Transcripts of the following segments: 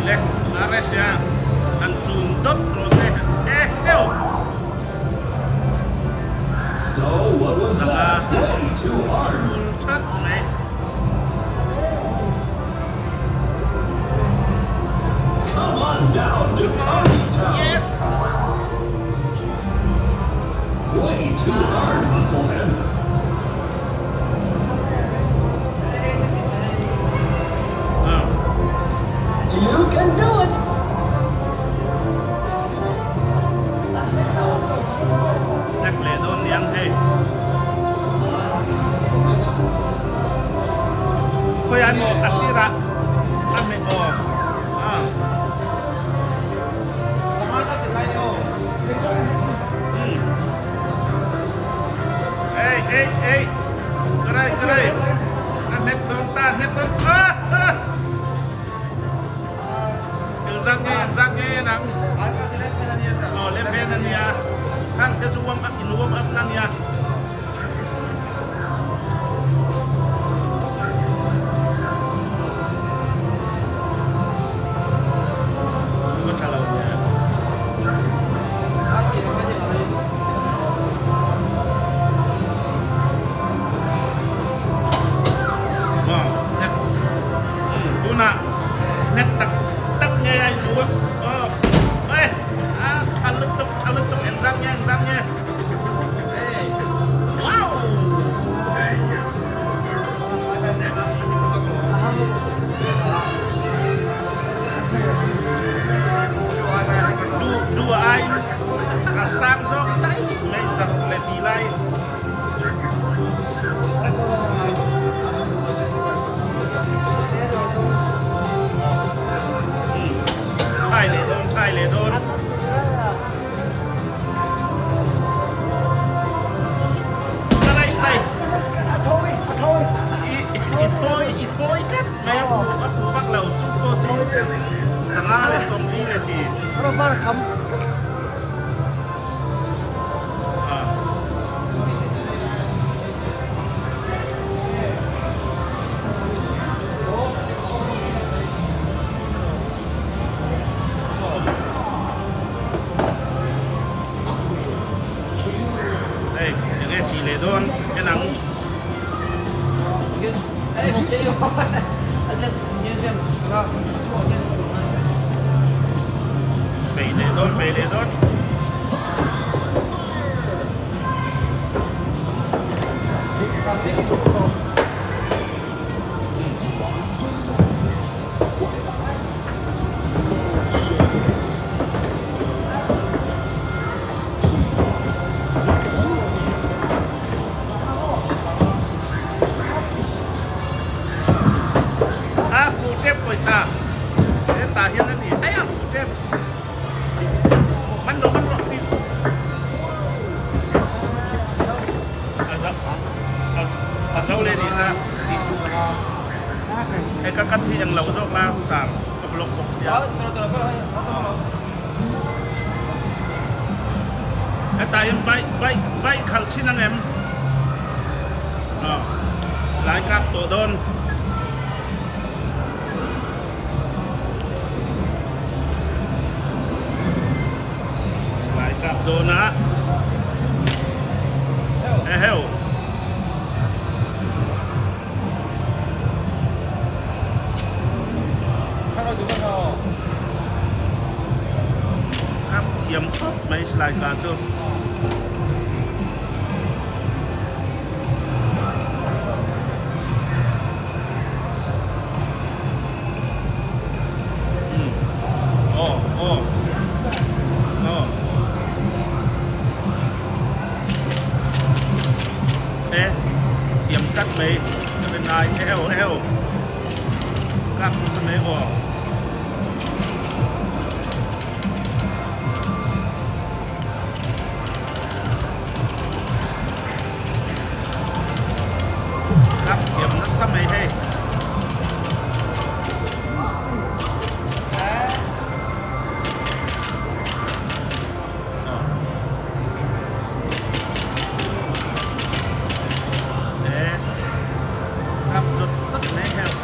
Le RS-a han chum dawt rawh se e heuh. Sanga full that mai. Come on, yes. Nek leh dawn niang hei. Khawiah emaw a sirah a hmeh aw. Ei ei ei karai karai a hmet dawn ta a hmet dawn ah ah engzat nge engzat nge nang aw left hand ania hang te chu warm up in warm up na nia. Ka tha lo hle. Wow, nek. Tunah nek tak tak nge ai nu a. Oh. Eh, a tha lutuk, tha lutuk engzat nge engzat nge. Wow! Du ai a sang zawk daih mai zak leh ti lai. Thai leh dawn, thai leh dawn. I thawi i thawi tlat mai a fu a fu vak lo chu pawh chu 140 leh ti. Hei enge tih leh dawn en ang. Bei leh dawn bei leh dawn. A fu tep pawisa hetah hian a ni ai a fu tep man rawh man rawh a zo leh nih kha. Hei ka cut hi englo zawk la sar ka vlog bawk sia. Hetah hian bike bike bike khalh thin ang em? Aw silai kap tawh dawn. Silai kap dawn a. Eheu. Kap thiam khawp mai silai ka chu. Aw aw aw. E thiam tlat mai ka be ngai eheu eheu kap nasa mai aw. Kap thiam nasa mai hei. Kap zawt zawt mai heuh.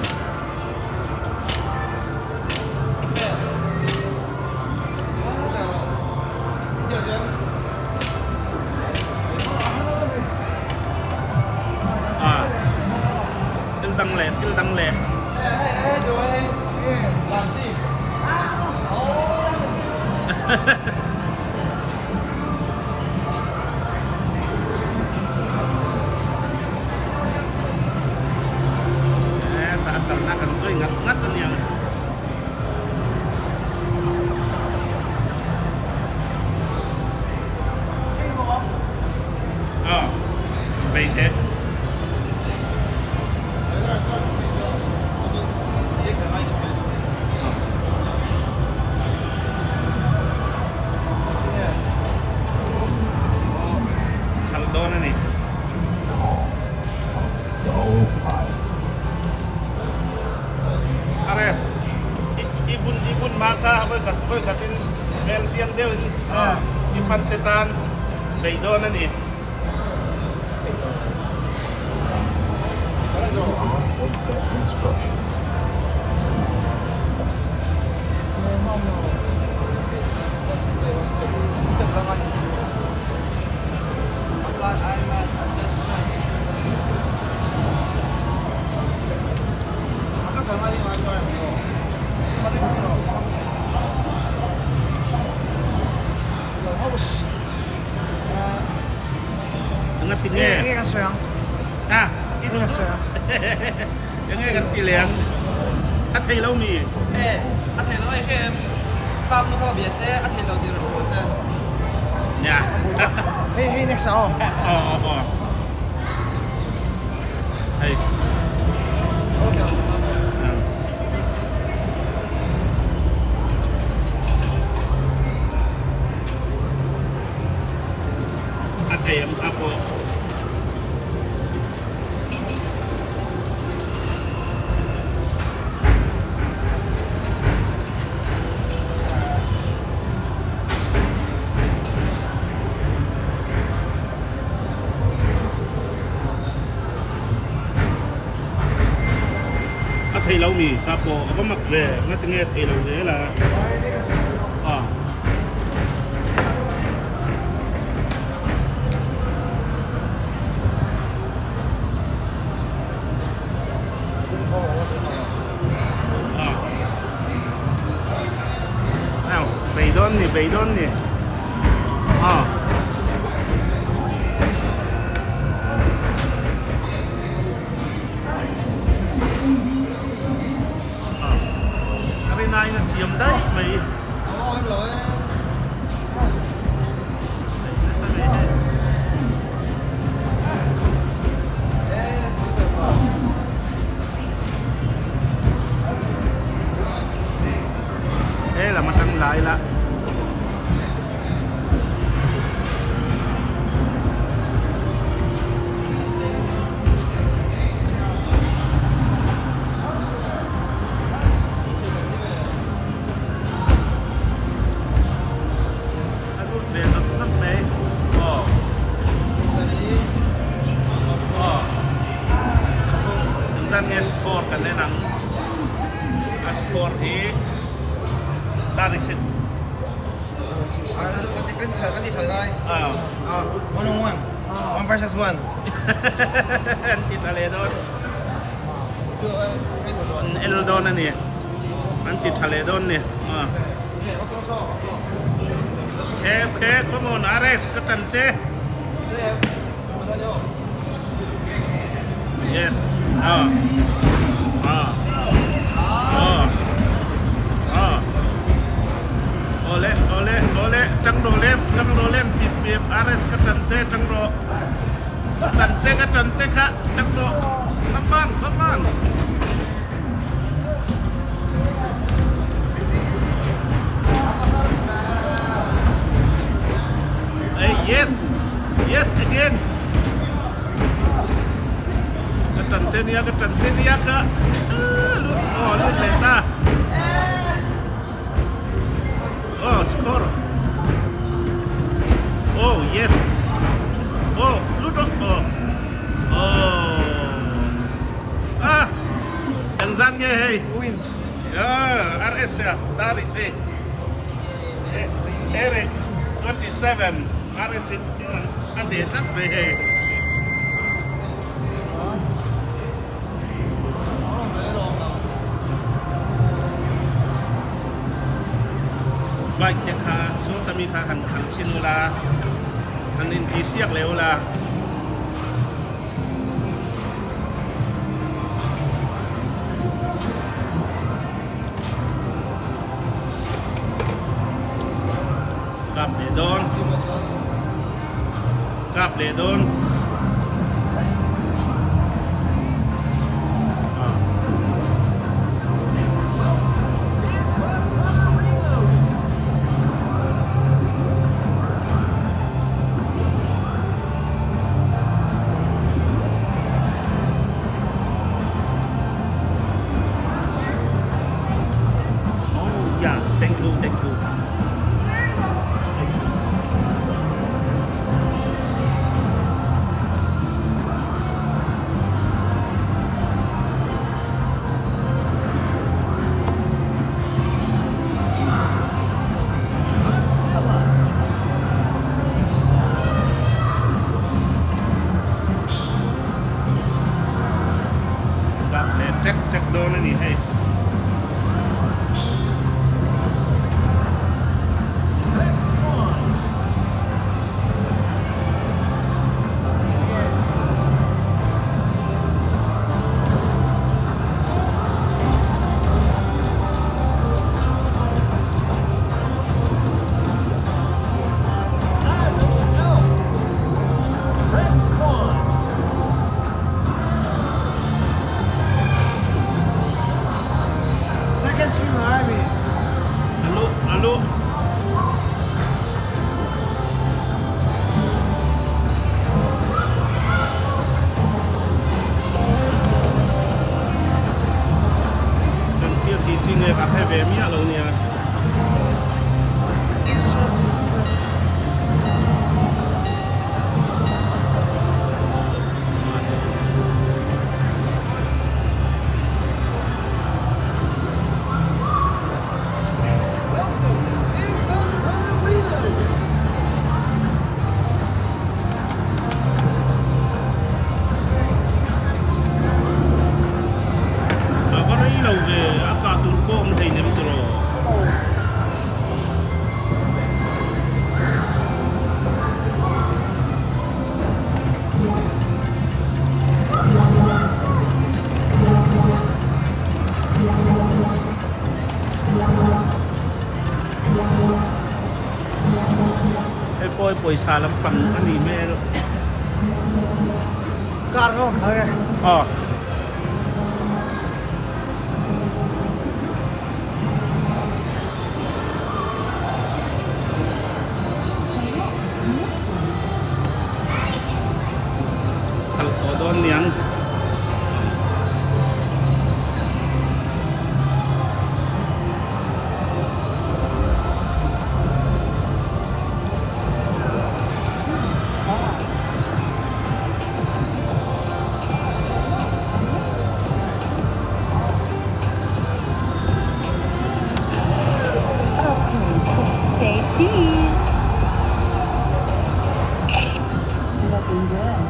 I bun i bun hma kha vawikhat vawikhatin hmel chiang deuhin i fan te tan bei dawn a ni. Engati nge? Enge kan sawi ang? A, i duh duh. Enge kan ti leh ang? A thei lo mi? E, a thei lo ai hre em? Sam nu kha bia se, a thei lo tih rawn hmu se. Nia. Hei hei next ah aw. Aw aw aw. Hei. A thei ang kha pawh. A thei lo mi kha pawh a va mak ve ngatinge a thei lo zel a. Aw. Beidawn ni beidawn ni aw. A rinaiin a thiam daih mai. He lam atang lai la. A lut ve zat zat mai aw aw engzat nge score kan en ang a score hi 36 Ah, one on one. One versus one. An ti tha leh dawn. An el dawn a ni. An ti tha leh dawn ni. Okay, okay, come on, RS, ka tan che. Yes. Ah. Ah. Ah. Ah. Ole, ole, ole, tang ro lem, tang ro lem, pip pip, RS ka tan che, tang ro. Tan che ka tan che kha, tang ro. Come on, come on. Hey, yes. Yes again. Ka tan che nia, ka tan che nia kha. Lut, oh, lut leh ta. Oh, score. Oh, yes. Oh, lut oh. Oh. Oh. Ah. Engzan nge hei? Win. Yeah, RS ya, tari si. Eric 27 RS a hneh tlat mai hei. Bike te kha sawta mi kha han han chhin ula han inti siak leh ula. Kap leh dawn. Kap leh dawn. Yeah, thank you, thank you. Kap leh tek tek dawn a ni hei. Second screen lai mi. Alo, alo. Kan tia ti chi nge ka hre ve miah lo nia. A va rei lo ve, a kah tur pawh awm thei nem tawh. Hei pawh hi pawisa lampang a nih hmel. Car ho ang e. Aw. Kal tawh dawn niang. Say cheese. Looking good.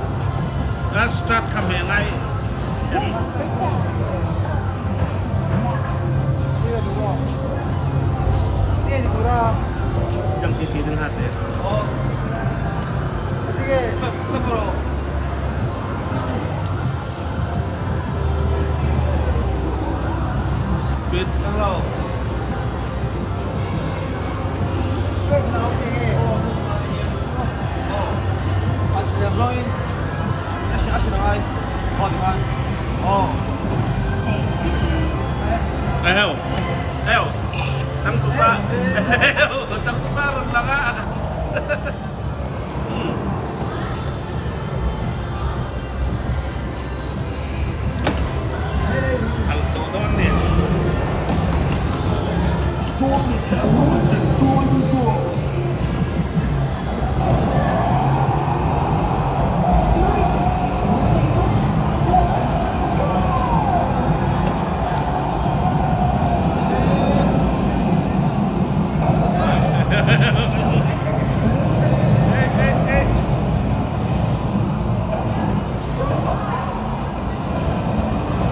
Last start kha meh ngai. Jang ti ti ding hat e. Speed. Eheu. Eheu. Changtupa. Eheu. Changtupa rawn lang a. Kal tawh dawn nen.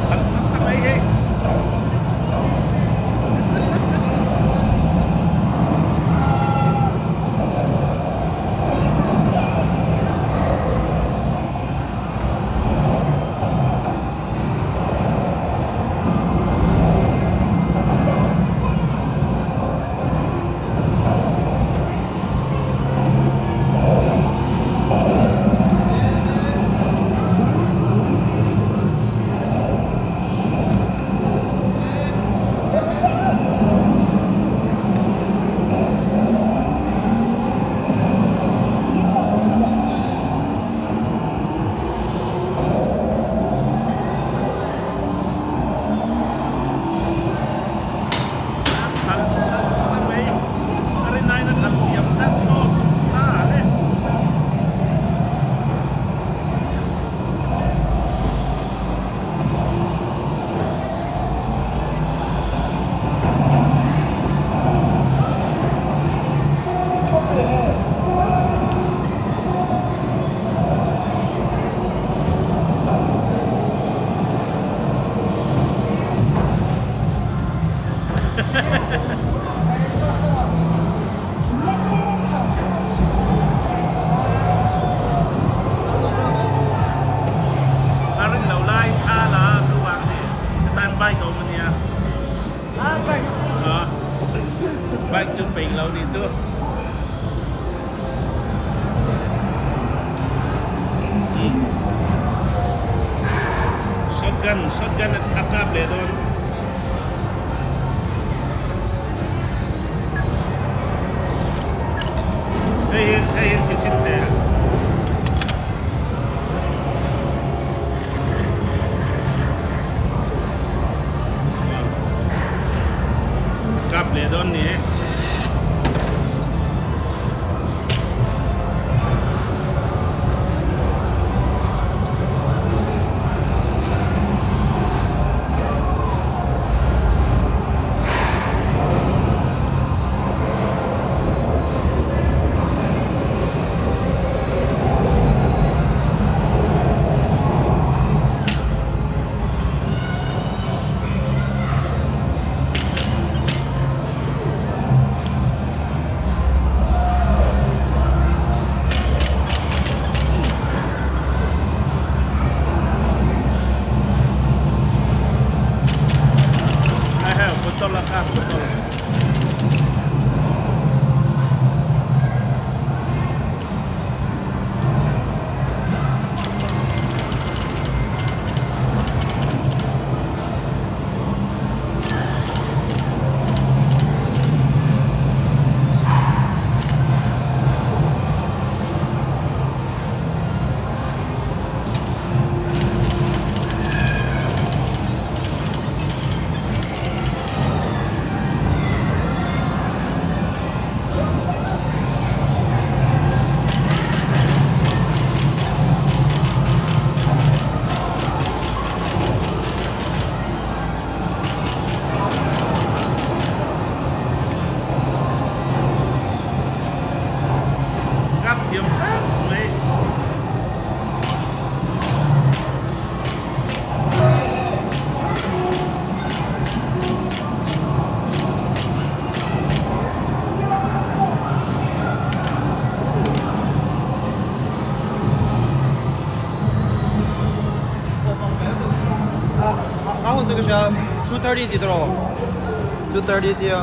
Kal hmasa mai hei. A rin lo lai thla la chu vang ni tan bike a awm ania. Bike chu peih lo ni chu. Shotgun shotgun a kap leh dawn. Hei hi hei hi ti chin teh. Kap leh dawn ni. Kap thiam hrep mai. A hun chu ka hria 2:30 ti tawh 2:30 tia.